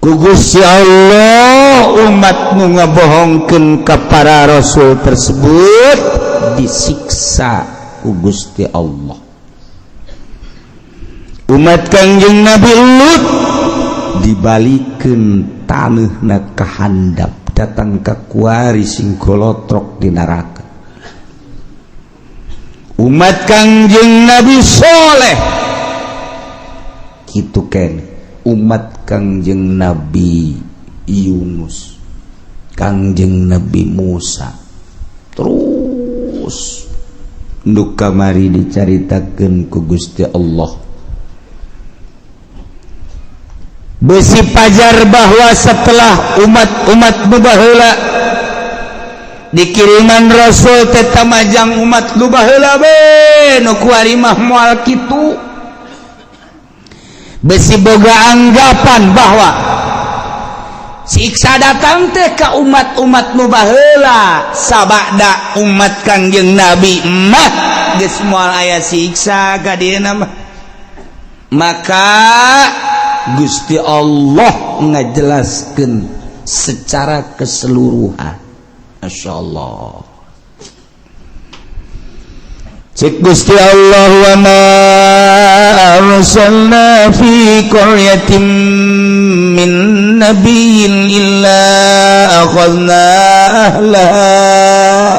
Ku Gusti Allah umat nu ngabohongkeun ka para rasul tersebut disiksa ku Gusti Allah. Umat Kangjeng Nabi Lut dibalikeun taneuhna ka handap, datang ka kuari sing golotrok di neraka. Umat Kangjeng Nabi Soleh kitu ken, umat Kangjeng Nabi Yunus, Kangjeng Nabi Musa, terus nu kamari dicaritakeun ku Gusti Allah. Besi pajar bahwa setelah umat-umat nu baheula dikiriman Rasul teh, majang umat nu baheula be nu kuari mah moal kitu. Besi boga anggapan bahwa siksa datang teh ka umat-umat nu baheula, sabada umat Kangjeng Nabi mah geus moal aya siksa ka dieuna mah. Maka Gusti Allah ngajelaskeun secara keseluruhan. Masya Allah. Cek Gusti Allah, wa ma arsalna fi qaryatin min nabiyyin illa akhadna ahlaha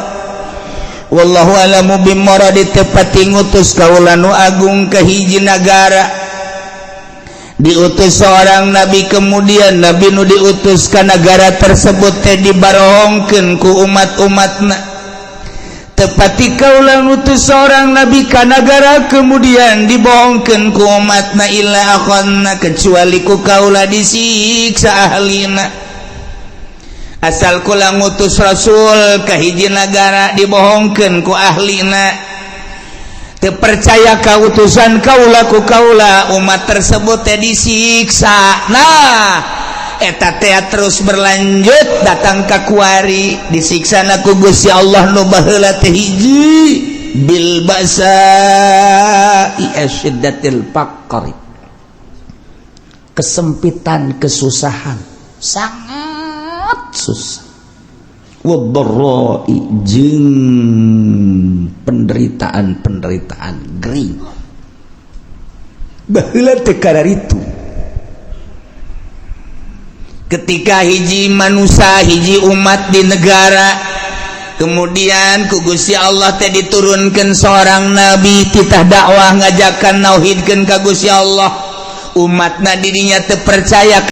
wallahu a'lamu bimuradi. Tepati ngutus kaula nu agung ke hiji nagara, diutus seorang nabi, kemudian nabi nu diutus ke negara tersebut teh dibarohongkeun ku umat-umatna. Tepati kaula ngutus seorang nabi ka nagara, kemudian dibohongkeun ku umatna, illa akhadna, kecuali ku kaula disiksa ahlina. Asal kula ngutus rasul ke hiji nagara, dibohongkeun ku ahlina, percaya kautusan kaula, ku kaula umat tersebut teh disiksa. Nah, eta teh terus berlanjut datang ka kuari, disiksa na ku Gusti Allah. Nu baheula teh hiji, bil ba'sa'i asyiddatil faqri, kesempitan, kesusahan, sangat susah, wadharra'i, jeung penderitaan-penderitaan gering. Baheula teh itu ketika hiji manusia, hiji umat di negara, kemudian ku Gusti Allah teh diturunkan seorang nabi, titah dakwah, ngajakan nauhidkeun ka Gusti Allah, umatna didinya teu percaya.